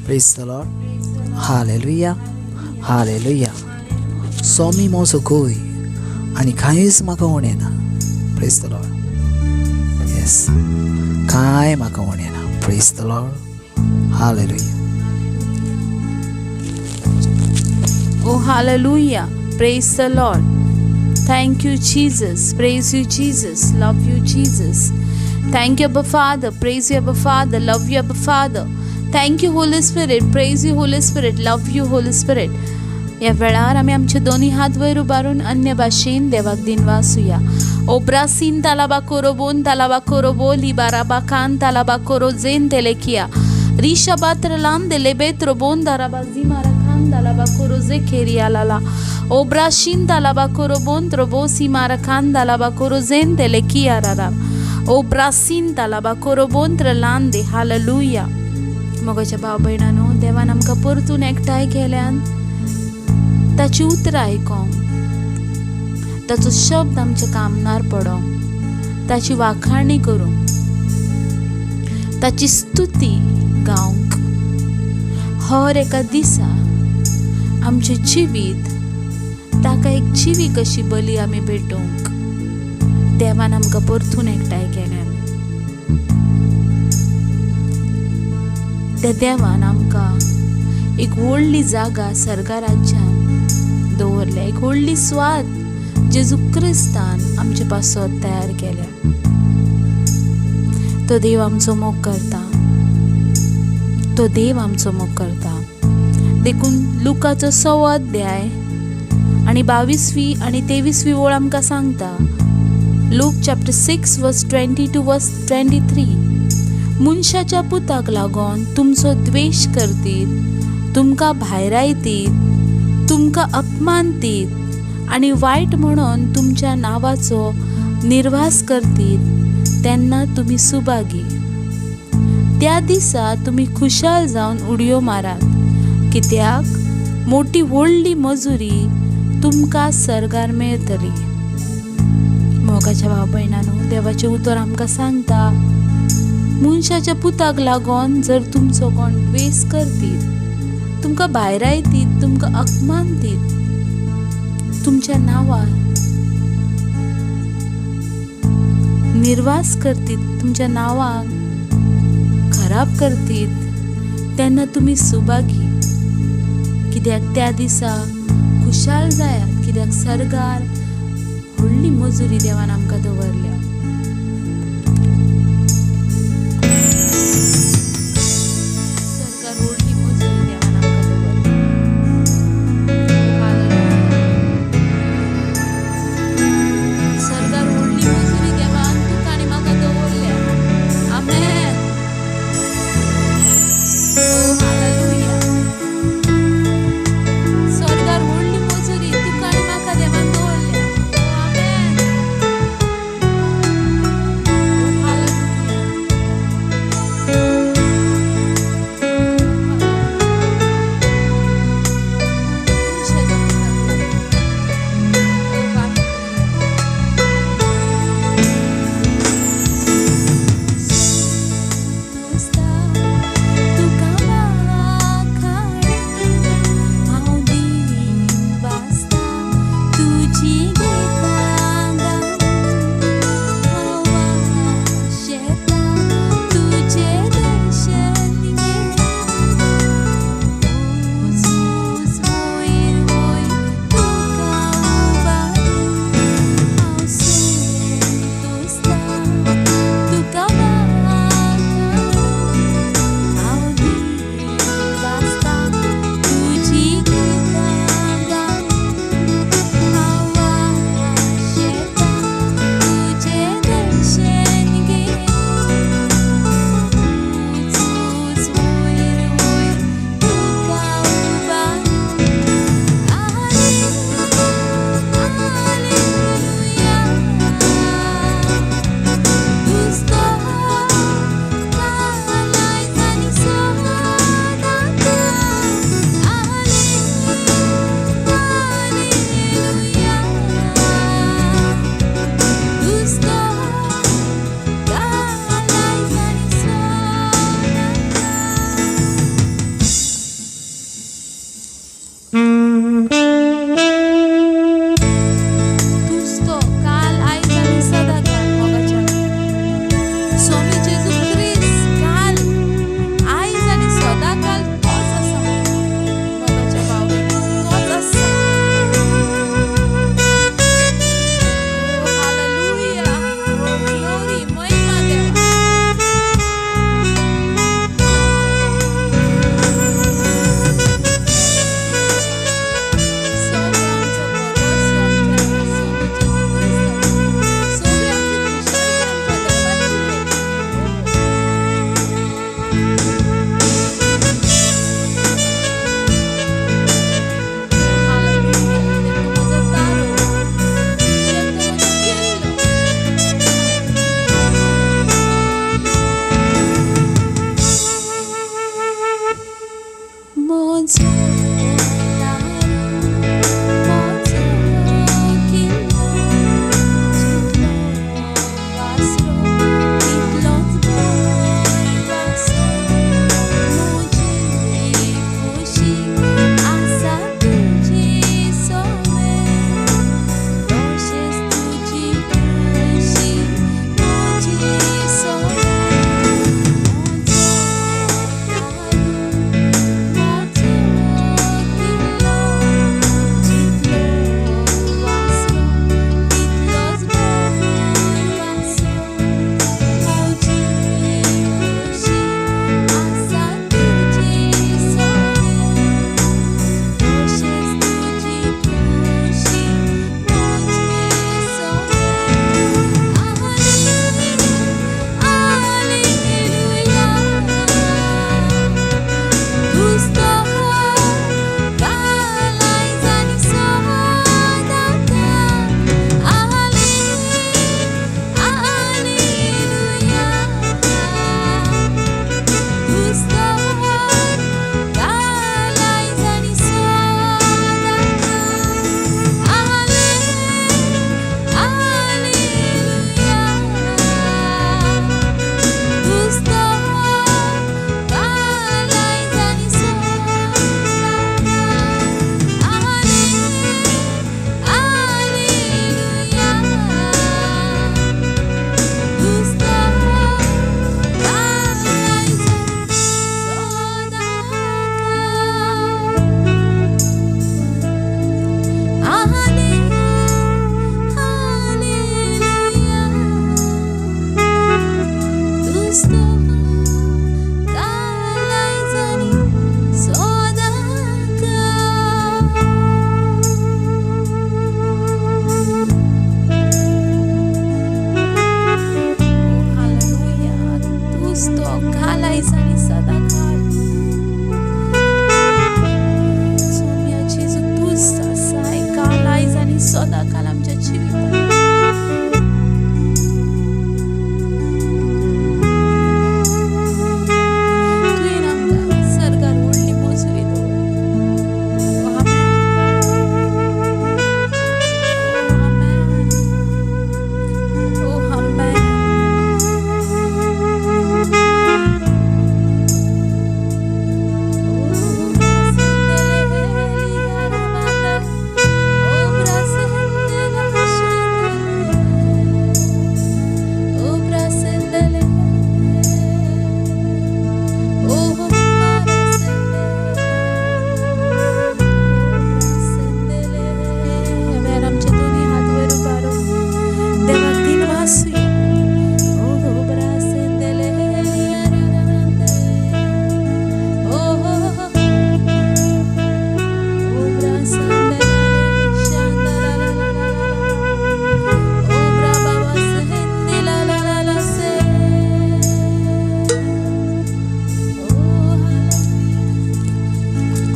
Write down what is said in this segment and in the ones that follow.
Praise the Lord. Hallelujah. Hallelujah. स्वामी म्हजो गोय आनी कांयच म्हाका उणें ना. Praise the Lord. Yes, कांय म्हाका उणें ना. Praise the Lord. Hallelujah. Oh, hallelujah. Praise the Lord. Thank you, Jesus. Praise you, Jesus. Love you, Jesus. Thank you, Abba Father. Praise you, Abba Father. Love you, Abba Father. Thank you, Holy Spirit. Praise you, Holy Spirit. Love you, Holy Spirit. ह्या वेळार आमी आमचे दोनी हात वयर उबारून अन्य भाशेन देवाक दिनवासुया. ओब्रासीन तालाबा कोरोबोन तालाबा कोरोबो लिबाराबा कान तालाबा कोरो जेन तेलेकिया रिशा लान दे लेबेत्रो बोन दाराबा जिमारा खान दालाबा कोरो जे खेरिया लाला ओब्राशीन तालाबा कोरो बोन त्रोबो सीमारा खान दालाबा कोरो जेन तेलेकिया रारा ओब्रासीन तालाबा कोरो बोन त्रलान दे. हालेलुया. मोगाच्या भाव भयणानो, देवान आमकां परतून एकठांय केल्यान ताची उतरां आयकोंक, ताचो शब्द आमच्या कामनार पडोंक, ताची वाखाणी करूंक, ताची स्तुती गावंक. हर एका दिसा आमचें जिवीत ताका एक जिवी कशी बली आमी भेटोवंक देवान आमकां परतून एकठांय केल्यान. त्या देवान आमकां एक व्हडली जागा सर्गा राज्यान दवरल्या, एक व्हडली स्वाद जेजू क्रिस्तान आमचे पासत तयार केल्या. तो देव आमचो मोग करता, तो देव आमचो मोग करता. देखून लुकाचो 6वो अध्याय आनी 22वी आनी 23वी ओळ आमकां सांगता. Luke chapter 6 verse 22 verse 23. मनशाच्या पुताक लागून तुमचो द्वेश करतीत, तुमकां भायरायतीत, तुमकां अपमानतीत आनी वायट म्हणून तुमच्या नांवाचो निर्वास करतीत, तेन्ना तुमी सुभागी. त्या दिसा तुमी खुशाल जावन उडयो मारात, कित्याक मोटी व्हडली मजुरी तुमकां सर्गार मेळटली. मोगाच्या भाव भयणानो, देवाचें उतर आमकां सांगता, मनशाच्या पुताक लागून जर तुमचो कोण द्वेश करतीत, तुमकां भायरायतीत, तुमकां अपमानतीत, तुमच्या नांवार निर्वास करतीत, तुमच्या नांवाक खराब करतीत, तेन्ना तुमी सुभागी. कित्याक त्या दिसा खुशाल जायात, कित्याक सर्गार व्हडली मजुरी देवान आमकां दवरल्या. सर्गार व्हडली मजुरी देवान आमकां दवरल्या. सर्गार व्हडली मजुरी देवान तुका आनी म्हाका दवरल्या. आमेन. ओ हालेलुया. स्वर्गार व्हडली मजुरी तुका आनी म्हाका देवान दवरल्या. आमेन. हालेलुया. मनशाच्या पुताक लागून. ओ हालेलुया. तुका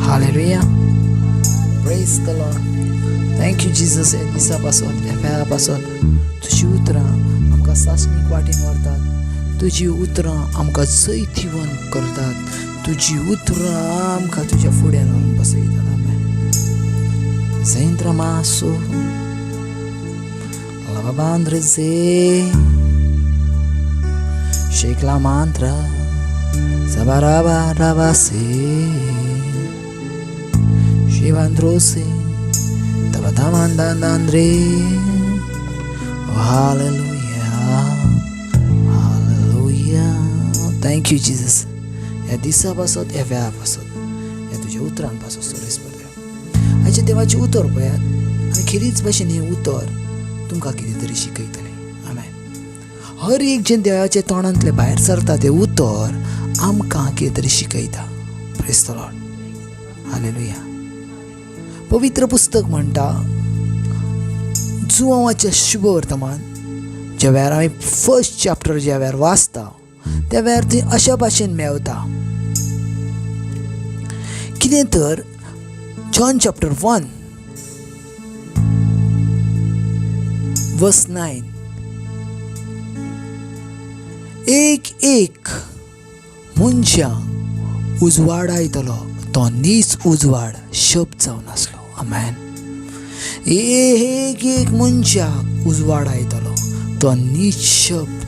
Hallelujah. Praise the Lord. Thank you Jesus. ह्या दिसा पासत, ह्या वेळा पासत तुजी उतरां आमकां सासणीक वाटेन व्हरतात. तुजी उतरां आमकां जैतिवंत करतात. तुजी उतरां आमकां तुज्या फुड्यान व्हरून बसयतात. आमेन. Zentramaso Lavabandreze Shekla mantra Sabarabarabase Shivandrose Tabatamandandandre. Oh, hallelujah, hallelujah. Thank you Jesus. ह्या दिसा पासत, ह्या वेळा पासत, ह्या तुज्या उतरान पासत सोरेस पडटा. आयच्या देवाचें उतर पळयात आनी खेरीच भाशेन हें उतर तुमकां कितें तरी शिकयतलें. आमेन. हर एक जें देवाच्या तोंडांतलें भायर सरता तें उतर आमकां कितें तरी शिकयता. Praise the Lord. Hallelujah. पवित्र पुस्तक म्हणटा जुवांवाचें शुभ वर्तमान ज्या वेळार आमी फर्स्ट चॅप्टर ज्या वेळार वाचता त्या वेळार थंय अशा भाशेन मेवता कितें तर John chapter 1 verse 9 एक एक मनशां उजवाडायतलो तो नीच उजवाड शब्द जावन आसलो. आमेन. एक एक मनशाक उजवाड आयतलो तो नीच शब्द,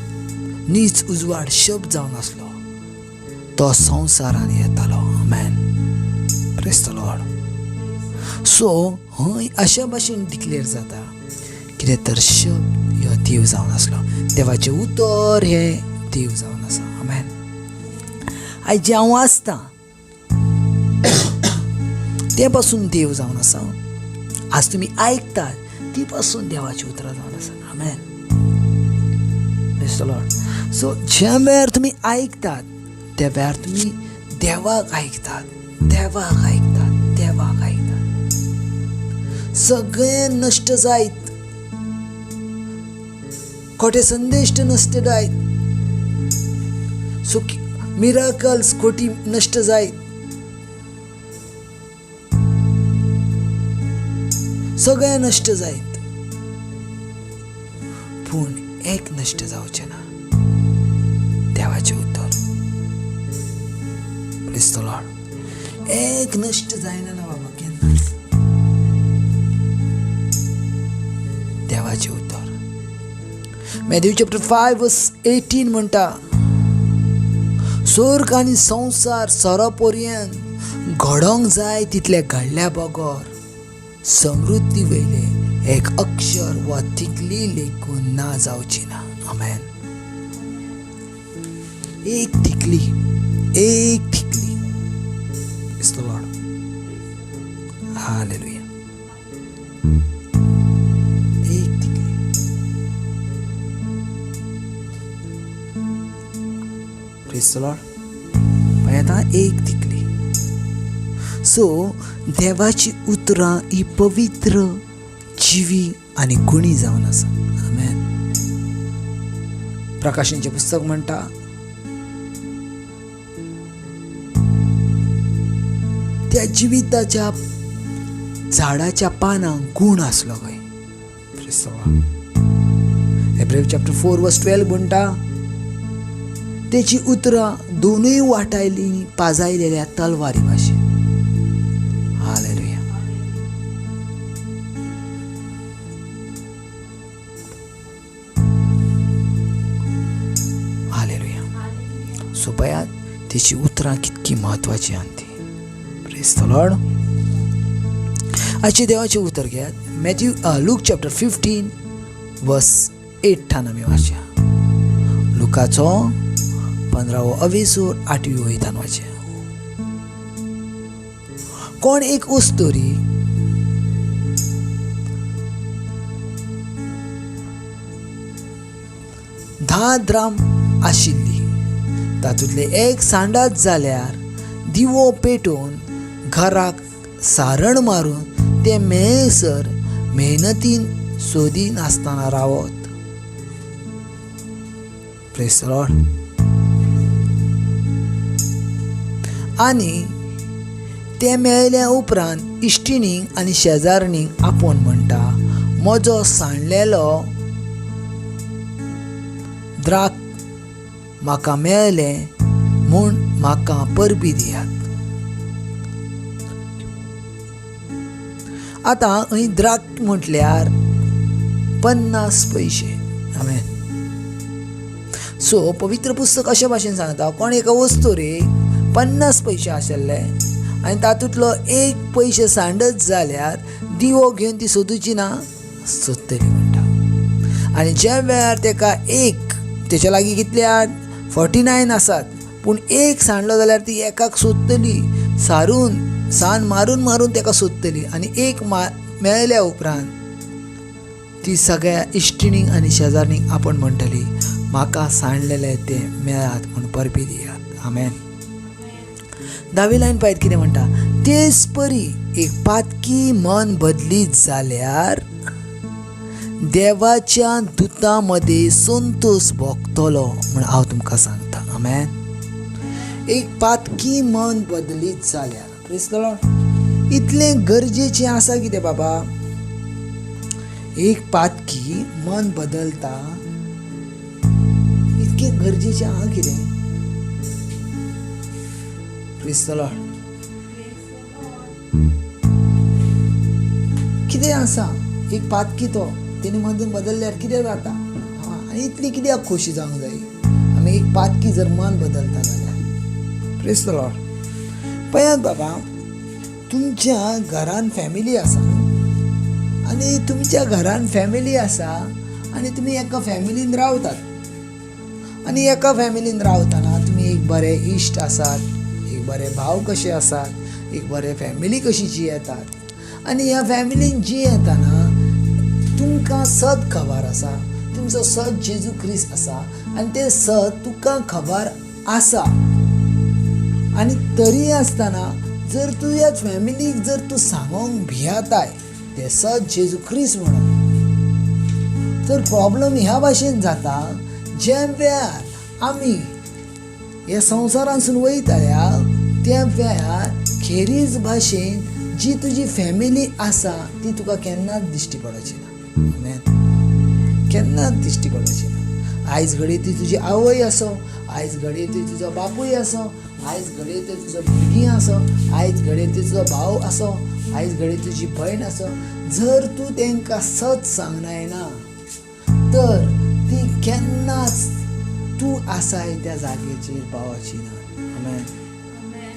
नीच उजवाड शब्द जावन आसलो. तो संवसारान येतालो. आमेन. Praise the Lord. सो हय अशा भाशेन डिक्लेर जाता कितें तर शब्द ह्यो देव जावन आसलो. देवाचें उतर हें देव जावन आसा. आमेन. आयज जें हांव वाचतां तें पासून देव जावन आसा. आज तुमी आयकतात ती पासून देवाची उतरां जावन आसा. आमेन. Praise the Lord. सो ज्या वेळार तुमी आयकतात त्या वेळार तुमी देवाक आयकतात, देवाक आयकतात, देवाक आयकतात. सगळें नश्ट जायत, खोटे संदेश नश्ट जायत, सो मिराकल्स खोटी नश्ट जायत, सगळें नश्ट जायत, पूण एक नश्ट जावचें ना, देवाचें उतर. Praise the Lord. एक नश्ट जायना ना बाबा केन्नाच, देवाचें उतर. मॅथ्यू चॅप्टर 5 वर्स 18 म्हणटा, स्वर्ग आनी संवसार सरोपर्यंत घडोवंक जाय तितले घडल्या बगर समृद्धी वयले एक अक्षर वा थिकली लेखून ना जावची ना. आमेन. एक थिकली, एक thickly. Praise the Lord. Hallelujah. एक थिकली. Praise the Lord. पळयता एक थिकली. सो देवाची उतरां ही पवित्र, जिवी आनी गुणी जावन आसा. आमेन. प्रकाशनचें पुस्तक म्हणटा, त्या जिविताच्या झाडाच्या पानांक गूण आसलो खंय. हेब्रेव चॅप्टर 4 वर्स 12 म्हणटा, तेची उतरां दोनूय वाटायली पाजायलेल्या तलवारी भाशेन. हालेलुया. हालेलुया. सो पळयात तेची उतरां कितकी म्हत्वाची आनी ती. Praise the Lord. आजचें देवाचें उतर घेयात. मॅथ्यू लूक चॅप्टर 15 वर्स 8 आमी वाचया. लुकाचो 15वो अवेसूर 8वी वयतान वाचया. कोण एक उस्तोरी धा द्राम आशिल्ली, तातूंतले एक सांडात जाल्यार दिवो पेटोवन घराक सारण मारून ते मेळसर मेहनतीन सोदी नासतना रावत. Praise the Lord. आनी ते मेळ्ळ्या उपरांत इश्टिणींक आनी शेजारणींक आपोवन म्हणटा, म्हजो सांडलेलो द्राक म्हाका मेळ्ळें म्हूण म्हाका परबी दियात. आतां हय द्राक म्हटल्यार 50 पयशे. आमेन. सो पवित्र पुस्तक अशे भाशेन सांगता, कोण एका वस्तुरेक 50 पयशे आशिल्ले आनी तातूंतलो एक पयशे सांडत जाल्यार दिवो घेवन ती सोदुची ना, सोदतली म्हणटा. आनी ज्या वेळार तेका एक, तेच्या लागीं कितले 49 आसात, पूण एक सांडलो जाल्यार ती एकाक सोदतली, सारून सान मारून मारून तेका सोदतली. आनी एक मेळ्ळ्या उपरांत ती सगळ्या इश्टिणींक आनी शेजारणींक आपण म्हणटली, म्हाका सांडलेलें तें मेळात म्हूण परबी दियात. आमेन. 10वी लायन पळयत कितें म्हणटा, तेच परी एक पातकी मन बदलीत जाल्यार देवाच्या दुतां मदें संतोश भोगतलो म्हूण हांव तुमकां सांगता. आमेन. एक पातकी मन बदलीत जाल्यार. Praise the Lord. इतलें गरजेचें आसा कितें बाबा? एक पातकी मन बदलता इतकें गरजेचें आहा कितें? Praise the Lord. आसा एक पातकी तो तेणी मन बदलल्यार कितें जाता आनी इतली कित्याक खोशी जावंक जाय आमी एक पातकी जर मन बदलता जाल्यार. Praise the Lord. पळयात बाबा, तुमच्या घरान फॅमिली आसा आनी तुमच्या घरान फॅमिली आसा आनी तुमी एका फॅमिलीन रावतात आनी एका फॅमिलीन रावतना तुमी एक बरे इश्ट आसात, एक बरे भाव कशे आसात, एक बरे फॅमिली कशी जियेतात आनी ह्या फॅमिलीन जियेतना तुमकां सत खबर आसा, तुमचो सत जेजू क्रिस्त आसा आनी तें सत तुका खबर आसा आनी तरी आसतना जर तूं ह्या फॅमिलीक जर तूं सांगोंक भियेताय तें सत जेजू क्रिस्त म्हणून, तर प्रॉब्लम ह्या भाशेन जाता ज्या वेळार आमी ह्या संवसारांतसून वयतल्या त्या वेळार खेरीज भाशेन जी तुजी फॅमिली आसा ती तुका केन्नाच दिश्टी पडची ना. आमेन. केन्नाच दिश्टी पडची ना. आयज घडये ती तुजी आवय आसो, आयज घडये ती तुजो बापूय आसो, आयज घडये ते तुजो भुरगीं आसो, आयज घडये तुजो भाव आसो, आयज घडये तुजी भयण आसो, जर तूं तांकां सत सांगनाय ना तर ती केन्नाच तूं आसाय त्या जागेचेर पावची ना. आमेन.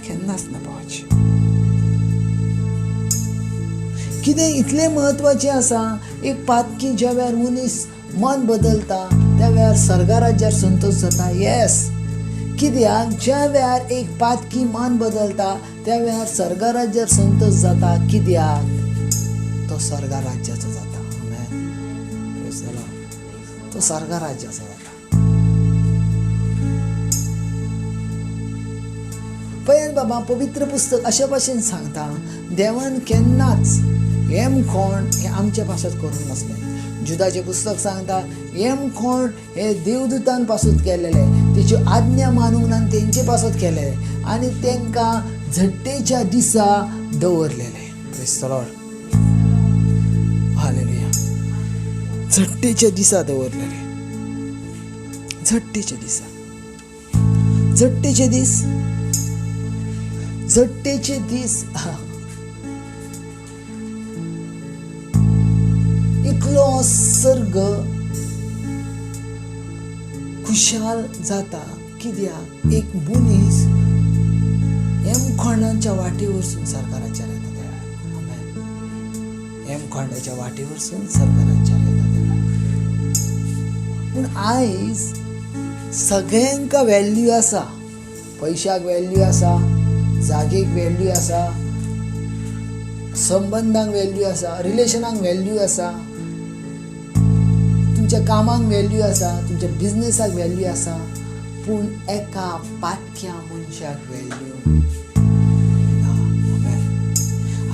केन्नाच ना पावची. कितें इतलें म्हत्वाचें आसा, एक पातकी ज्या वेळार मनीस मन बदलता त्या वेळार सर्गा राज्यार संतोश जाता. येस, कित्याक ज्या वेळार एक पातकी मन बदलता त्या वेळार सर्गा राज्यार संतोश जाता, कित्याक तो सर्गा राज्याचो जाता. आमेन. तो सर्गा राज्याचो जाता. पळयात बाबा, पवित्र पुस्तक अशे भाशेन सांगता देवान केन्नाच हेमखोंड हें आमच्या पासत करूंक नासलें. जुदाचें पुस्तक सांगता हेमखोंड हे देवदूतान पासून केलेलें, तेच्यो आज्ञा मानूंक ना तेंचे पासत केलेलें आनी तांकां झट्टेच्या दिसा दवरलेलें. Praise the Lord. Hallelujah. झट्टेच्या दिसा दवरलेलें. झट्टेच्या दिसा, झट्टेचे दीस, झट्टेचे दीस इतलो सर्ग खुशाल जाता कित्याक एक मनीस हेमखंडाच्या वाटेवरसून सरकाराचेर येता त्या वेळार. आमेन. हेमखंडाच्या वाटेवरसून सरकाराचेर येता त्या वेळार. पूण आयज सगळ्यांका व्हॅल्यू आसा, पयशाक व्हॅल्यू आसा, जागेक व्हॅल्यू आसा, संबंधांक व्हॅल्यू आसा, रिलेशनांक व्हॅल्यू आसा, तुमच्या कामाक व्हॅल्यू आसा, तुमच्या बिजनेसाक व्हॅल्यू आसा, पूण एका पातक्या मनशाक व्हॅल्यू ना.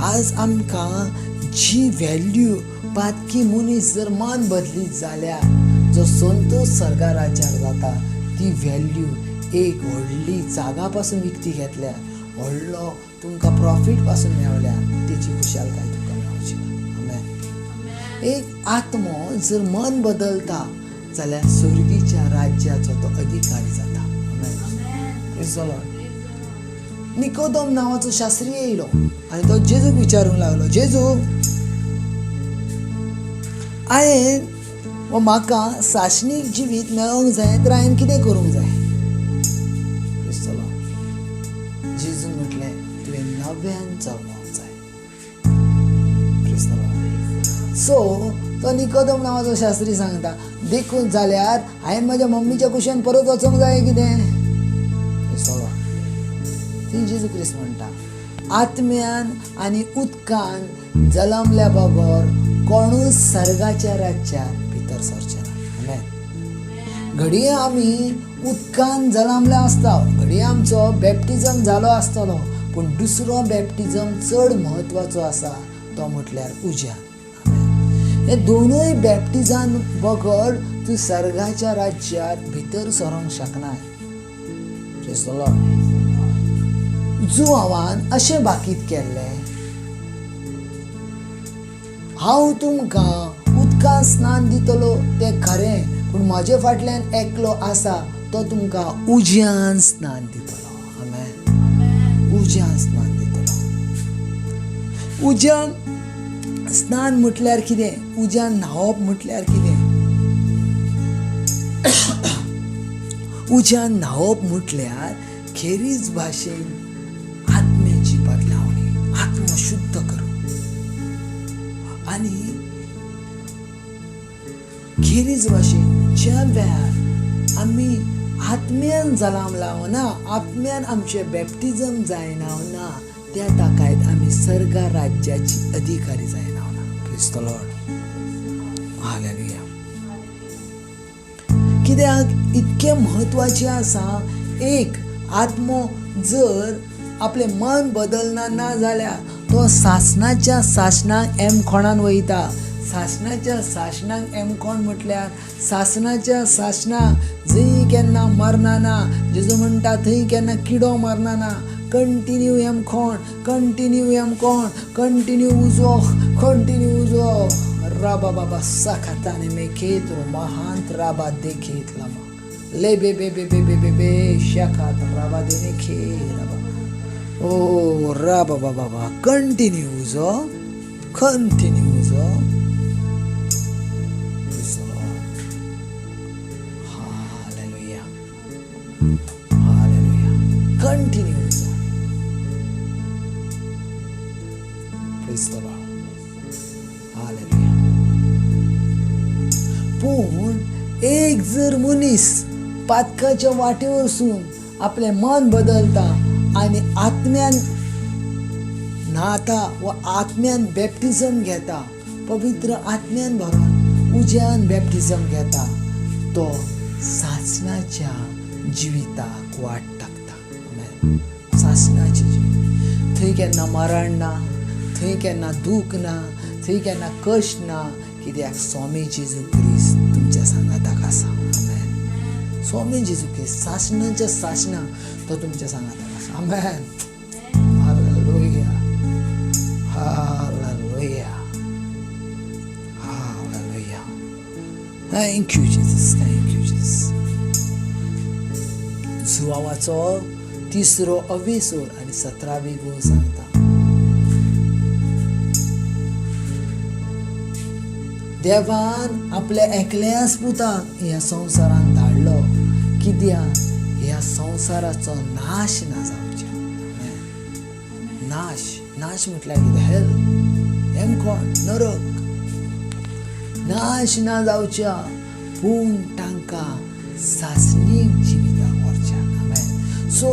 आज आमकां जी व्हॅल्यू पातकी मनीस जर मन बदलीत जाल्यार जो संतोश सर्गा राज्यार जाता ती व्हॅल्यू एक व्हडली जागा पासून विकती घेतल्यार, व्हडलो तुमकां प्रॉफीट पासून मेवल्यार तेची खुशालकाय तुमकां मेवची ना. आमेन. एक आत्मो जर मन बदलता जाल्यार स्वर्गीच्या राज्याचो तो अधिकारी जाता. आमेन. Praise the Lord. निकोदम नांवाचो शास्त्री येयलो आनी तो जेजूक विचारूंक लागलो, जेजू हांवें वा म्हाका सासणीक जिवीत मेळोंक जाय तर हांवें कितें करूंक जाय? Praise the Lord. जेजून म्हटलें तुवें नव्यान जल्मोंक जाय. Praise the Lord. सो तो निकोदम नांवाचो शास्त्री सांगता देखून जाल्यार हांवें म्हज्या मम्मीच्या कुशीन परत वचोंक जाय कितें? Praise the Lord. थंय जेजू क्रिस्त म्हणटा आत्म्यान आनी उदकान जल्मल्या बगर कोणूच सर्गाच्या राज्यात भितर सरचे ना. आमेन. घडये आमी उदकान जल्मले आसता, घडये आमचो बॅप्टिजम जालो आसतलो, पूण दुसरो बॅप्टिजम चड म्हत्वाचो आसा तो म्हटल्यार उज्यान. आमेन. हे दोनूय बॅप्टिजान बगर तूं सर्गाच्या राज्यात भितर सरोंक शकनाय. Praise the Lord. जुवान अशें भाकीत केल्लें, हांव तुमकां उदकान स्नान दितलो तें खरें, पूण म्हजे फाटल्यान एकलो आसा तो तुमकां उज्यान स्नान दितलो. आमेन. उज्यान स्नान दितलो. उज्यान स्नान म्हटल्यार कितें, उज्यान न्हांवप म्हटल्यार कितें? उज्यान न्हांवप म्हटल्यार खेरीज भाशेन आत्म्याची बदलावणी, आत्मो शुद्ध करूं. आनी खेरीज भाशेन ज्या वेळार आमी आत्म्यान जल्म लावना, आत्म्यान आमचें बॅप्टिजम जायना ना, त्या ताकायत आमी सर्गा राज्याची अधिकारी जायना ना. Praise the Lord. Hallelujah. कित्याक इतकें म्हत्वाचें आसा, एक आत्मो जर आपलें मन बदलना ना जाल्यार तो सासणाच्या सासणाक एमखोणान वयता. सासणाच्या सासणाक एमखोण म्हटल्यार सासणाच्या सासणाक जंय केन्ना मरना ना, जेजू म्हणटा थंय केन्ना किडो मरना ना, कंटिन्यू एमखोण, कंटिन्यू एमखोण, कंटिन्यू उजो, कंटिन्यू उजो. राबा बाबा साखाताने मेखेत महांत राबा देखेत लामा ले बे बे बे बे बे बे बे शाखात राबा देने खे राबा ओ राबा बाबा बाबा कंटिन्यू उजो, कंटिन्यू उजो. Hallelujah, hallelujah. कंटिन्यू उजो. Praise the Lord. Hallelujah. पूण एक जर मनीस पातकाच्या वाटेवरसून आपलें मन बदलता आनी आत्म्यान न्हाता वा आत्म्यान बॅप्टिजम घेता, पवित्र आत्म्यान भरून उज्यान बॅप्टिजम घेता, तो सासणाच्या जिविताक वाट टाकता. सासणाचें जिवीत, थंय केन्ना मरण ना, थंय केन्ना दूख ना, थंय केन्ना कश्ट ना, कित्याक स्वामी जेजू क्रिस्त तुमच्या सांगाताक आसा. आमेन. स्वामी जेजू क्रिस्त सासणाच्या सासणाक तो तुमच्या सांगाताक आसा. आमेन. Hallelujah, hallelujah, hallelujah. Thank you Jesus, thank you Jesus. जुवावाचो तिसरो अवेसोर आनी 17वी गो सांगता, देवान आपल्या एकल्याच पुताक ह्या संवसारान धाडलो कित्याक ह्या संवसाराचो नाश ना जावचो. नाश, नाश म्हटल्यार कितें? हेल, हेमकोण, नरक. नाश ना जावच्या, पूण तांकां सासणीक जिविताक व्हरच्या. आमेन. सो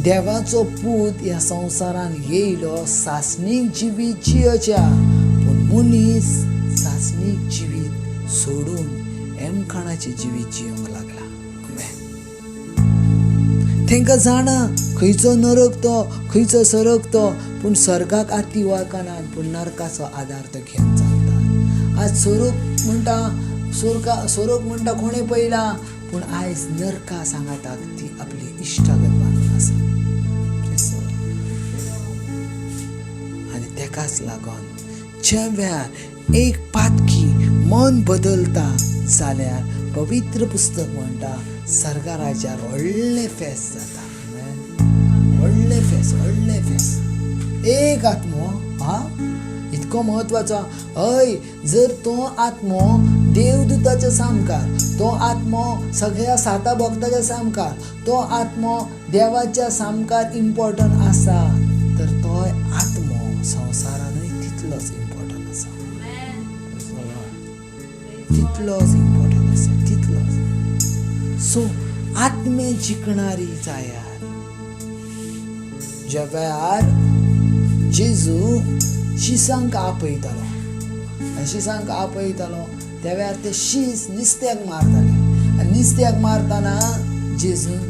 देवाचो पूत ह्या संवसारान येयलो सासणीक जिवीत जियोच्या, पूण मनीस सासणीक जिवीत सोडून एमखाणाचें जिवीत जियोंक लागला. आमेन. तांकां जाणा खंयचो नरक तो, खंयचो सरक तो, पूण सर्गाक आती वळखनात, पूण नरकाचो आदार तो घेवन चलतात. आज सोरोप म्हणटा, सोरोप म्हणटा कोणें पळयला, पूण आयज नरका सांगाताक ती आपली इश्टागत बांदून आसा. आनी तेकाच लागून ज्या वेळार एक पातकी मन बदलता जाल्यार पवित्र पुस्तक म्हणटा सर्गा राज्यार व्हडलें फेस्त जाता. व्हडलें फेस्त, व्हडलें फेस्त. एक आत्मो हा इतको म्हत्वाचो. हय, जर तो आत्मो देवदूताच्या सामकार, तो आत्मो सगळ्या साता भक्ताच्या सामकार, तो आत्मो देवाच्या सामकार इम्पॉर्टंट आसा, तर तोय आत्मो संवसारानूय तितलोच इम्पॉर्टंट आसा. तितलोच इम्पॉर्टंट आसा, तितलोच. सो आत्मे जिखणारी जायात. ज्या वेळार जेजू शिसांक आपयतालो आनी शिसांक आपयतालो त्या वेळार ते शीस नुस्त्याक मारताले, आनी नुस्त्याक मारतना जेजून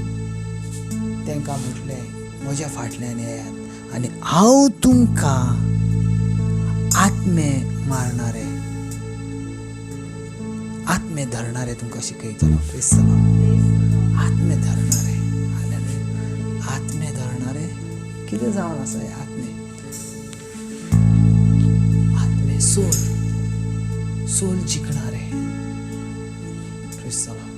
तांकां म्हटलें, म्हज्या फाटल्यान येयात आनी हांव तुमकां आत्मे मारणारे, आत्मे धरणारे तुमकां शिकयतलो. Praise the Lord. आत्मे धरणारे, आत्मे धरणारे कितें जावन आसा हें आत्मे? आत्मे सोल, सोल जिखणारे. Praise the Lord.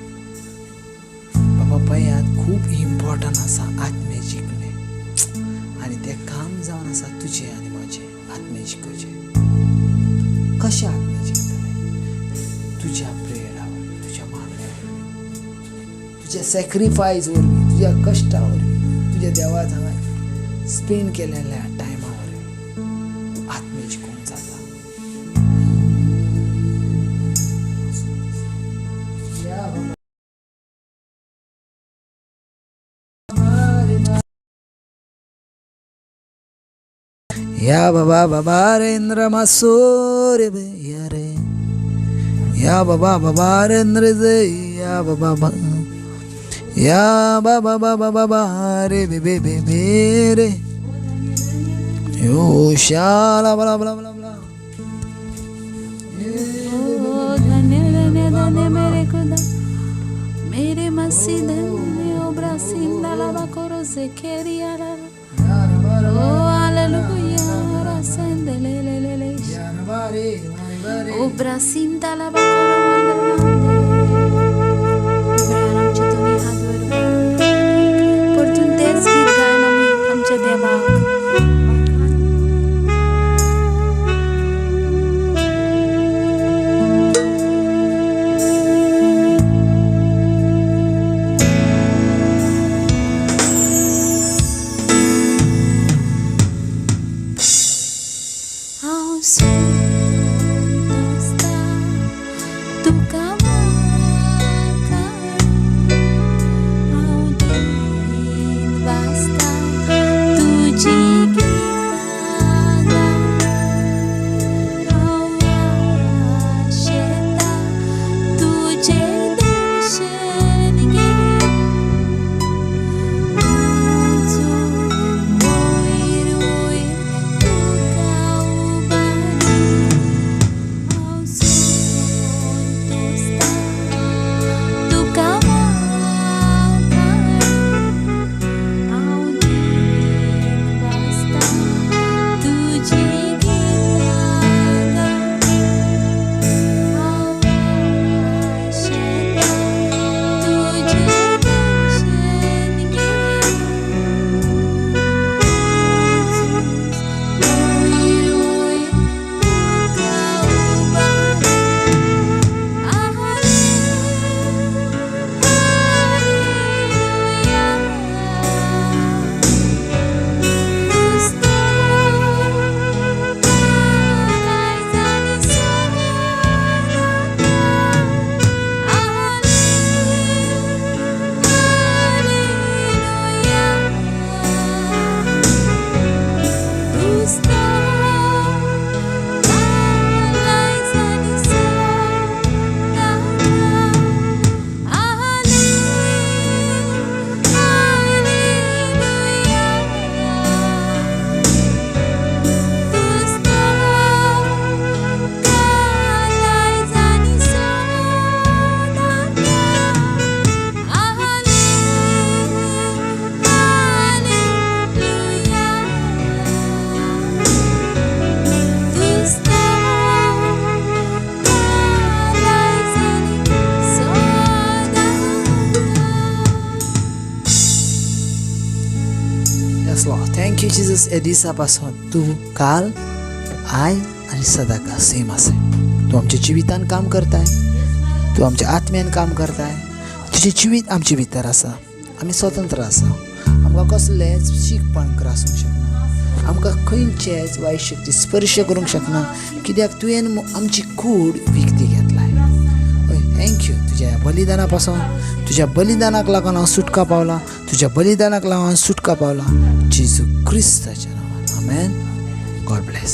बाबा पळयात, खूब इम्पॉर्टंट आसा आत्मे जिखणे, आनी तें काम जावन आसा तुजें आनी म्हाजें, आत्मे जिखोवचें. कशें आत्मे जिखतलें? तुज्या प्रेयरा वरवीं, तुज्या मागण्या वरवीं, तुज्या सॅक्रिफायस वरवीं, तुज्या कश्टा वरवीं, तुज्या देवा हांगा स्पेंड केलेल्या टायमा वरवीं तूं आत्मे जिखूंक जाता. या बाबा बाबा रेंद्र मासोरे या रे, या बाबा बाबा रेंद्र जे, या बाबा या बाबा बाबा बाबा रे बे बे बे बे रे यो शाला बला बला बला बला. ओ धन्य धन्य धन्य मेरे खुदा, मेरे मसीह धन्य, ओ ब्रासिंदा लाबा कोरो जेकेरिया ला. ओ हालेलुया रासेंदे ले ले ले ले. ओ ब्रासिंदा लाबा कोरो मंद्रनांदे. आमचे दोन्ही हात वर परतून तेच गीत गायन आमी आमच्या देवाक. हांव सोदता तुका म्हाका, हांव दीन वाचता तुजी गीतां गाय, हांव आशेता तुजें दर्शन घेवन, वयर वयर तुका उबारी. हांव सोदता तुका म्हाका, हांव दीन वाचता तुजी गीतां गाय, हांव आशेता तुजें दर्शन घेवन, वयर वयर तुका उबारी. हालेलुया नुस्तो जाणी सोदाता. हालेलुया नुस्तो जाणी सोदाता. हालेलुया नुस्तो जाणी सोदाता. हालेलुया नुस्तो जाणी सोदाता. Yes, Lord. Thank you, Jesus. हे दिसा पासून तूं काल, आयज आनी सदांकाळ सेम आसा. तूं आमच्या जिवितान काम करताय, तूं आमच्या आत्म्यान काम करताय. तुजें जिवीत आमचे भितर आसा. आमी स्वतंत्र आसा. आमकां कसलेंच शीकपण ग्रासूंक शकना, आमकां खंयचेच वायट शक्ती स्पर्श करूंक शकना, कित्याक तुवें आमची कूड विकती घेतलाय. हय, thank you. तुज्या ह्या बलिदाना पासून, तुज्या बलिदानाक लागून हांव सुटका पावला, तुज्या बलिदानाक लागून हांव सुटका पावला. जेजू क्रिस्ताच्या नांवान, आमेन. God bless.